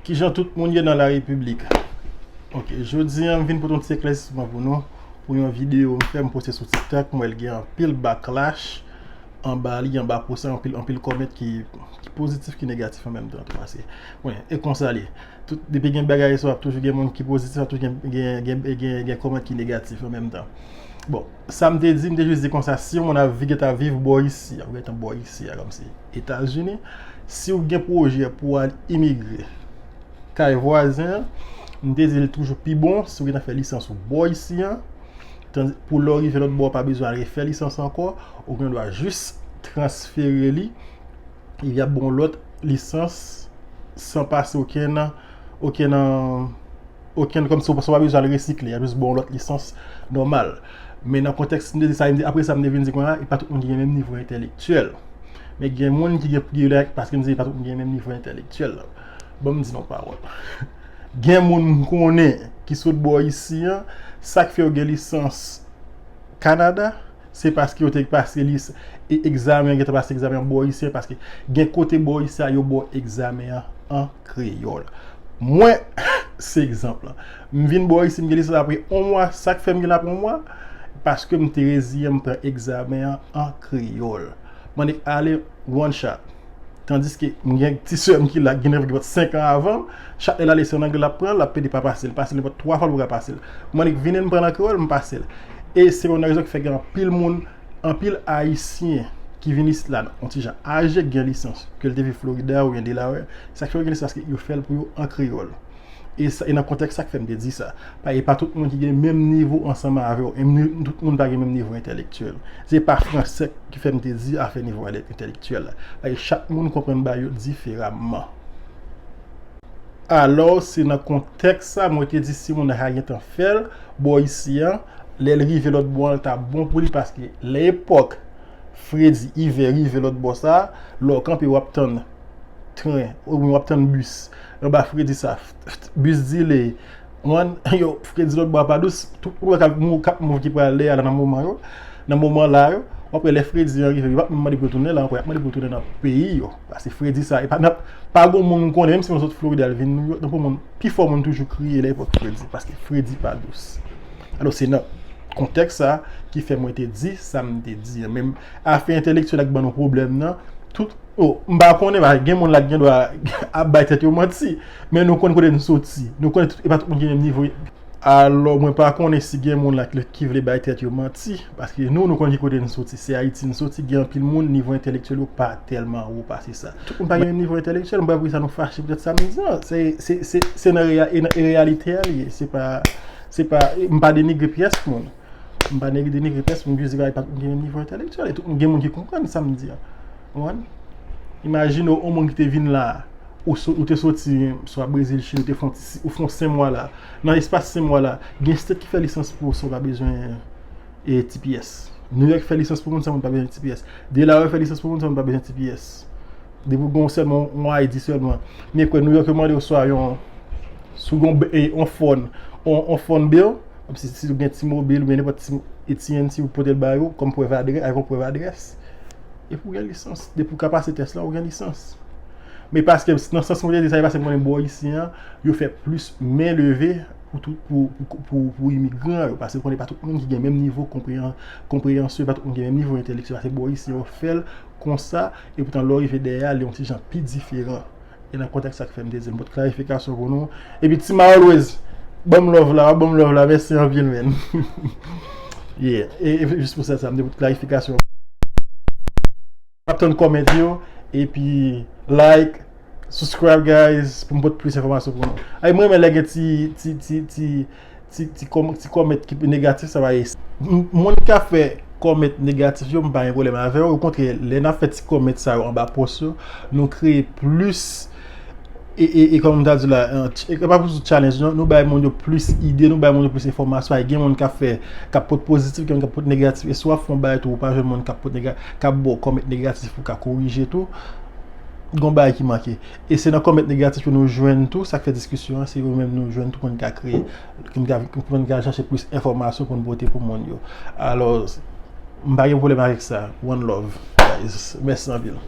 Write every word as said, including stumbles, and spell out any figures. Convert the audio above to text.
Kijan tout moun ye nan la repiblik? Ok, jodi a m vin pote yon ti eklèsisman pou nou, pou yon videyo m fè, m poste sou TikTok, m wè l gen anpil backlash anba li, anba post la, anpil, anpil kòmant ki, ki pozitif, ki negatif an menm tan tou, paske, bon, e konsa l ye. Tout, depi gen bagay sa, ap toujou gen moun ki pozitif, ap toujou gen, gen, gen, gen, gen kòmant ki negatif an menm tan. Bon, sa m te di, m te jis di konsa, si yon moun ap vi-, gentan viv bò isi a, ou gentan bò isi a, kòmsi Etazini, si w gen pwojè pou w al imigre kay vwazen an, m te di l toujou pi bon si w gentan fè lisans ou bò isi a, tandi, pou lè w rive lòt bò, w pa bezwen al refè lisans ankò, ou gen dwa jis transfere li, epi y ap ba w lòt lisans san pase okenn, okenn, okenn, kòmsi w pa bezwen al resikle, y ap jis ba w lòt lisans nòmal. Men nan kontèks m te di sa, m di, apre sa, m te vin di kounye a, e pa tout moun ki gen menm nivo entèlektyèl. Men gen moun ki gen, gen, paske m di, e pa tout moun ki gen menm nivo entèlektyèl. Ban m di nou pawòl. Gen moun m konnen ki sot bò isi a, sa k fè yo gen lisans Kanada, se paske yo te pase lis-, e, egzamen an, yo te pase egzamen an bò isi a, paske gen kote bò isi a, yo ba w egzamen an an kreyòl. Mwen, se egzanp lan. M vin bò isi, m gen lisans apre yon mwa, sa k fè m gen l apre yon mwa, paske m te reziyen m pran egzamen an an kreyòl. M annik ale one shot. Tandiske m gen ti sè m ki la, ki gen, ki gen senk an avan m, chak lè l ale se an anglè l ap pran, l ap pede pa pase l, pase l nenpòt twa fwa l poko ka pase l. M annik vini m pran l an kreyòl, m pase l. E se youn nan rezon ki fè gen anpil moun, anpil Ayisyen ki vin isi la, yon ti jan aje, ki gen lisans, ke l te viv Florida oubyen Delaware, sa k fè yo gen lisans, paske yo fè l pou yo an kreyòl. E sa, e nan kontèks sa k fè m te di sa. Pa, e pa tout moun ki gen menm nivo ansanm avè w. E m, tout moun pa gen menm nivo entèlektyèl. Se pa fransè ki fè m te di afè nivo entèlektyèl la. Paske chak moun konprann bagay yo diferaman. Alò, se nan kontèks sa, mwen te di si moun nan ka gentan fè l, bò isi a, lè l rive lòt bò a, l ta bon pou li, paske lè epòk fredi, ivè rive lòt bò sa, lè w kanpe, w ap tann tren, oubyen w ap tann bis anba fredi sa, bis delay, w konprann, yo, fredi lòt bò a pa dous, tout moun k ap mou-, k ap mouv ki pral dèyè la nan moman yo, nan moman la yo, w ap wè lè fredi an rive, yo p ap menm mande pou yo tounen la ankò, y ap mande pou yo tounen nan peyi yo, paske fredi sa, e pa, n ap, pa gon moun m konnen, menm si moun sot Florida, l vin Nouyòk, nan pou moun, pifò moun toujou kriye lè epòk fredi, paske fredi pa dous. Alò, se nan kontèks sa ki fè mwen te di sa m te di an. Men afè entèlektyèl la k ban nou pwoblèm nan, tout, o, m pa konnen, pa gen moun la ki gen dwa ap bay tèt yo manti, men nou konn kote n soti. Nou konnen tout, e pa tout moun ki gen menm nivo. Alò, mwen pa konnen si gen moun la ki, ki vle bay tèt yo manti, paske nou, nou konn ki kote n soti. Se Ayiti n soti, gen anpil moun, nivo entèlektyèl yo pa tèlman wo pase sa. Tout moun pa gen menm nivo entèlektyèl, m pa wè poukisa nou fache poutèt sa m di an. Se, se, se, se nan reya-, e nan, e reyalite a li ye. Se pa, se pa, m pa denigre pyès moun. M pa neg-, denigre pèsonn, m jis di bagay pa tout moun gen menm nivo entèlektyèl, e tout moun gen moun ki konprann sa m di an. Ou konprann? Imajine w, yon moun ki te vin la, ou so-, ou te soti swa Brezil, Chin, ou te fè yon ti, ou fè yon senk mwa la. Nan espas senk mwa la, gen state ki fè lisans pou ou san w pa bezwen, e, T P S. Nouyòk fè lisans pou moun san moun pa bezwen T P S. Delaware fè lisans pou moun san moun pa bezwen T P S. Depi w gen sèlman yon I D sèlman. Men kwè Nouyòk yo mande w swa yon, si w gen yon, e, yon phone, yon, yon phone bill, kòmsi si w gen T-Mobile oubyen nenpòt ti A T and T, ou pote l ba yo kòm prèv adrè-, avèk yon prèv adrès. Epi w gen lisans. Depi w ka pase tès la, ou gen lisans. Men paske nan sans mwen te di sa, se paske m konnen bò isi an, yo fè plis men leve pou tout, pou, pou, pou, pou imigran yo. Paske w konnen pa tout moun ki gen menm nivo konpreyan-, konpreyansyon, pa tout moun gen menm nivo entèlektyèl. Paske bò isi an, yo fè l konsa, epoutan lè w rive dèyè a, li yon ti jan pi diferan. E nan kontèks sa k fè m te di l, m pot klarifikasyon pou nou. Epi Tima always, ban m love la, ban m love la, mèsi anpil, man. Yeah, e, e jis pou sa, sa, m te pot klarifikasyon. M ap tann comment yo, epi like, subscribe, guys, pou m pot plis enfòmasyon pou nou. Ay, mwen renmen lè gen ti, ti, ti, ti, ti, ti kòm-, ti comment ki negatif, sa va ye. M-, moun k ap fè comment negatif yo, m pa gen pwoblèm avè yo. Okontrè, lè n ap fè ti comment sa yo anba post yo, nou kreye plis, e, e, e kòm m ta di la, e, ch-, e pa pou challenge, non, nou bay moun yo plis ide, nou bay moun yo plis enfòmasyon. Ay, gen moun k ap fè, k ap pot pozitif, gen moun k ap pot negatif. E si w ap fè yon bagay tou, ou pa jwenn moun k ap pot nega-, k ap ba w comment negatif pou w ka korije tou, gon bagay ki manke. E se nan comment negatif yo nou jwenn tou, sa k fè diskisyon an, se yo menm nou jwenn tou pou n ka kreye, pou n ka, pou n ka chache plis enfòmasyon pou n pote pou moun yo. Alò, m pa gen pwoblèm avèk sa. One love, guys. Mèsi anpil.